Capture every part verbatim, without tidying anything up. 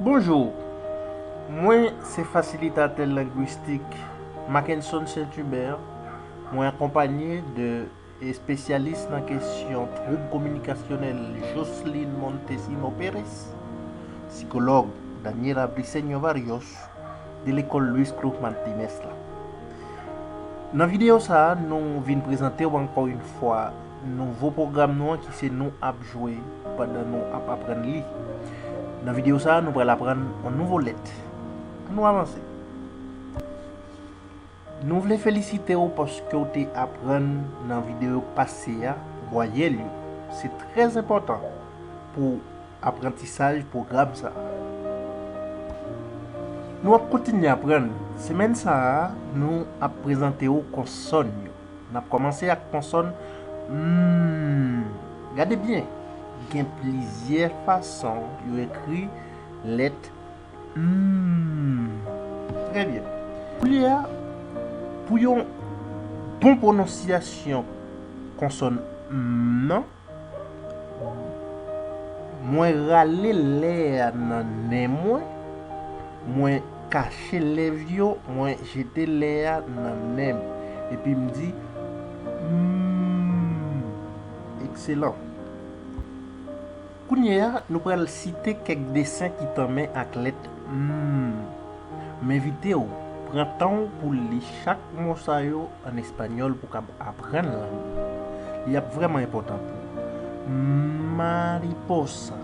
Bonjou, mwen se fasilitatè lengwistik Mackenson Saint Hubert. Mwen akonpanye de espesyalis nan kesyon twoub kominikasyonèl Jocelyn Montesino Perez, sikològ Daniela Briceño Barrios de lekòl Luis Cruz Martinez la. Nan videyo sa a, nou vin prezante w ankò yon fwa nouvo pwogram nou an ki se nou ap jwe pandan nou ap aprann li. Nan videyo sa a, nou pral aprann yon nouvo lèt. Ann nou avanse. Nou vle felisite w paske w te aprann nan videyo pase a vwayèl yo. Se trè enpòtan pou aprantisaj pwogram sa a. Nou ap kontinye aprann. Semèn sa a, nou ap prezante w konsòn yo. N ap kòmanse ak konsòn m. Gade byen, gen plizyè fason yo ekri lèt m. Trè byen. Koulye a, pou yon bon pwononsyasyon konsòn m nan, mwen rale lè a nan nen mwen, mwen kache lèv yo, mwen jete lè a nan nen m, epi m di, m. Ekselan. Kounye a, nou pral site kèk desen ki tanmen ak lèt m. M envite w, pran tan w pou li chak mo sa yo an espanyòl pou w kab aprann lang nan. Li ap vrèman enpòtan pou ou. Mariposa,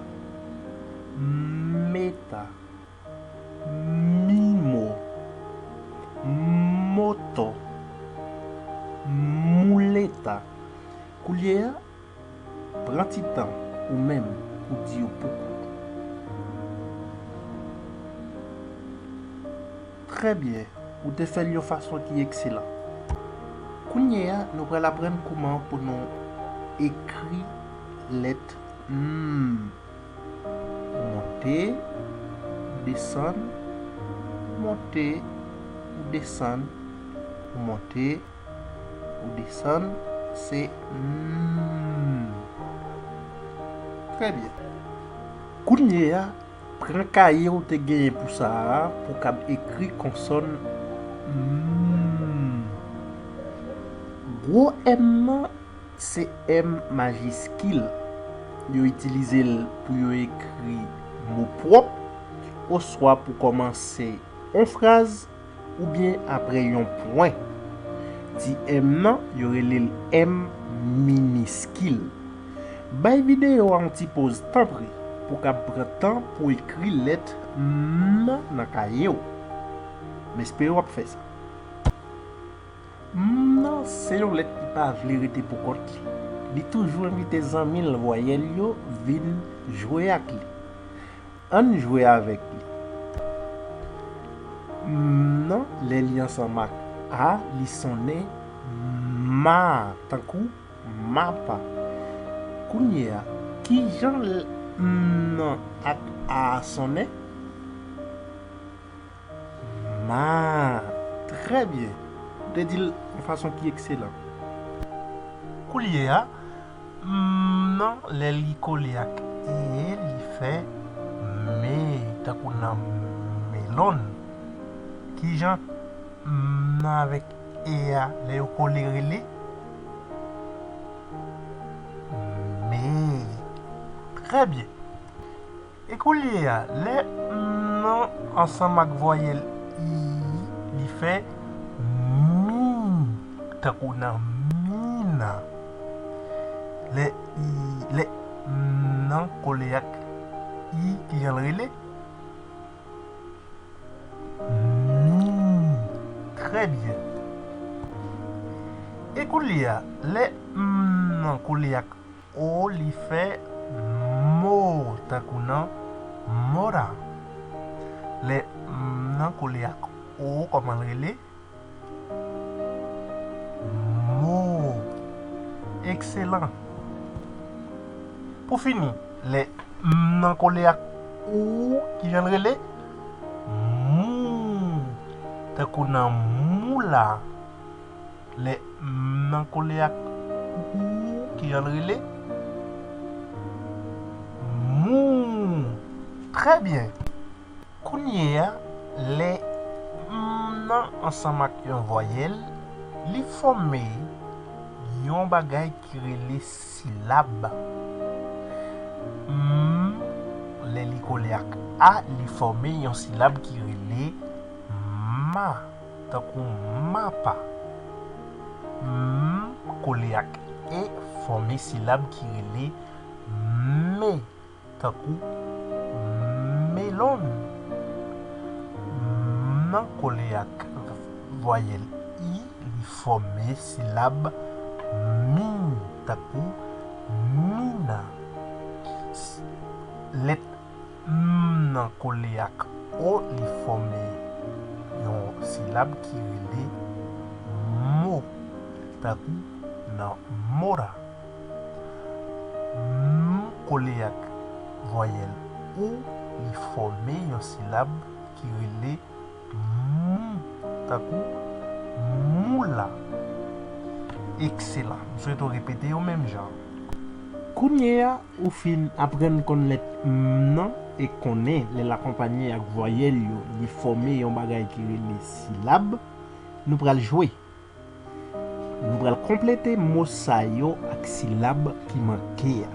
meta, mimo, moto, muleta. Koulye a, pran ti tan ou menm pou di yo pou kont ou. Trè byen, ou te fè l yon fason ki ekselan. Kounye a, nou pral aprann kouman pou nou ekri lèt m. Ou monte, ou desann, ou monte, ou desann, ou monte, ou desann, se m. Trè byen. Kounye a, pran kaye w te genyen pou sa a, pou w kab ekri konsòn m. Gwo m nan, se m majiskil. Yo itilize l pou yo ekri mo pwòp, oswa pou kòmanse yon fraz, oubyen apre yon pwen. Ti m nan, yo rele l m miniskil. Bay videyo a yon ti poz, tanpri, pou w kab pran tan pou w ekri lèt m nan nan kaye w. M espere w ap fè sa. M nan se yon lèt ki pa vle rete pou kont li. Li toujou envite zanmi l vwayèl yo vin jwe ak li. Ann jwe avèk li. M nan, lè li ansanm ak a, li sonnen ma, tankou mapa. Kounye a, kijan l-, m nan ak a a sonnen? Ma. Trè byen. Ou te di l yon fason ki ekselan. Koulye a, m nan, lè li kole ak e, li fè me, tankou nan melon. Kijan m nan avèk e a, lè yo kole, rele? Me. Trè byen. E koulye a, lè m nan ansanm ak vwayèl i, li fè mi, tankou nan mina. Lè i, lè m nan kole ak i, kijan l rele? Mi. Trè byen. E koulye a, lè m nan kole ak o, li fè mo, tankou nan mora. Lè m nan kole ak o, kòman l rele? Mo. Ekselan. Pou fini, lè m nan kole ak ou, kijan l rele? Mou. Tankou nan moula. Lè m nan kole ak ou, kijan l rele? Mou. Trè byen. Kounye a, lè m nan ansanm ak yon vwayèl, li fòme yon bagay ki rele silab. M, lè li kole ak a, li fòme yon silab ki rele ma, tankou mapa. M kole ak e, fòme silab ki rele me, tankou melon. M nan kole ak vwayèl i, li fòme silab mi, tankou mina. S-, lèt m nan kole ak o, li fòme yon silab ki rele mo, tankou nan mora. M kole ak vwayèl ou, li fòme yon silab ki rele mou, tankou moula. Ekselan. M swete w repete yo menm jan. Kounye a, ou fin aprann konn lèt m nan e konnen lè l akonpanye ak vwayèl yo, li fòme yon bagay ki rele silab. Nou pral jwe. Nou pral konplete mo sa yo ak silab ki manke a.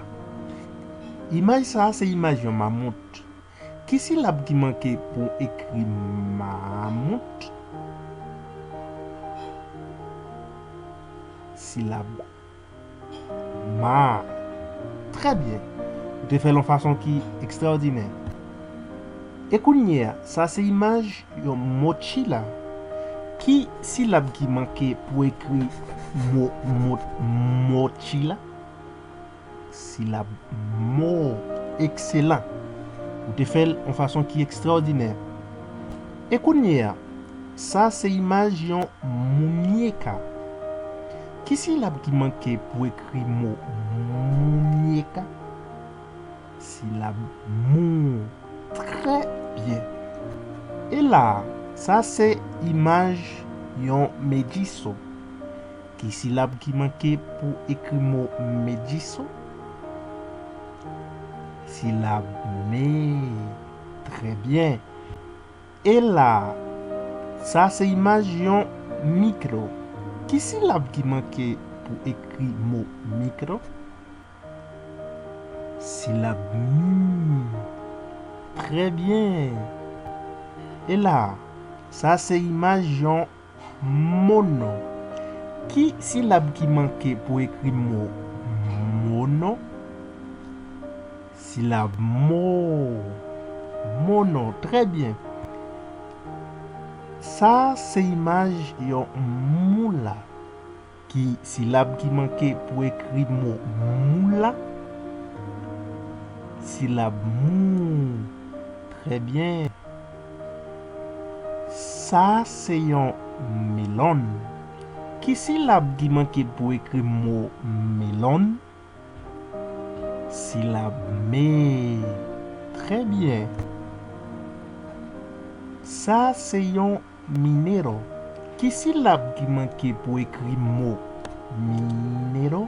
Imaj sa a se imaj yon mamout. Ki silab ki manke pou ekri mamout? Silab ma. Trè byen. Ou te fè l yon fason ki ekstraòdinè. E kounye a, sa se imaj yon mochila. Ki silab ki manke pou ekri mo, mo, mochila? Silab mo. Ekselan. Ou te fè l yon fason ki ekstraòdinè. E kounye a, sa se imaj yon muñeca. Ki silab ki manke pou ekri mo muñeca? Silab mou. Trè byen. E la a, sa se imaj yon mejiso. Ki silab ki manke pou ekri mo mejiso? Silab me. Trè byen. E la a, sa se imaj yon mikro. Ki silab ki manke pou ekri mo mikro? Silab mi. Trè byen. E la a, sa se imaj yon mono. Ki silab ki manke pou ekri mo mono? Silab mo. Mono. Trè byen. Sa se imaj yon moula. Ki silab ki manke pou ekri mo moula? Silab mou. Trè byen. Sa se yon melon. Ki silab ki manke pou ekri mo melon? Silab me. Trè byen. Sa se yon minero. Ki silab ki manke pou ekri mo minero?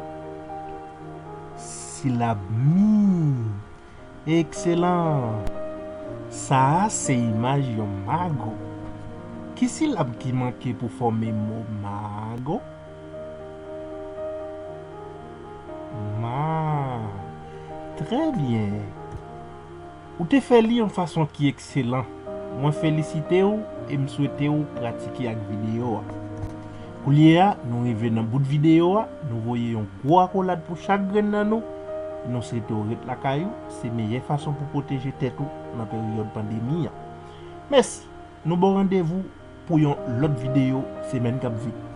Silab mi. Ekselan! Sa a se imaj yon mago. Ki silab ki manke pou fòme mo mago? Ma. Trè byen. Ou te fè li yon fason ki ekselan. Mwen felisite w e m swete w pratike ak videyo a. Koulye a, nou rive nan bout videyo a, nou voye yon gwo akolad pou chak grenn nan nou. Nou swete w ret lakay ou, se meyè fason pou pwoteje tèt ou nan peryòd pandemi an. Mèsi, nou ba w randevou pou yon lòt videyo semèn k ap vini.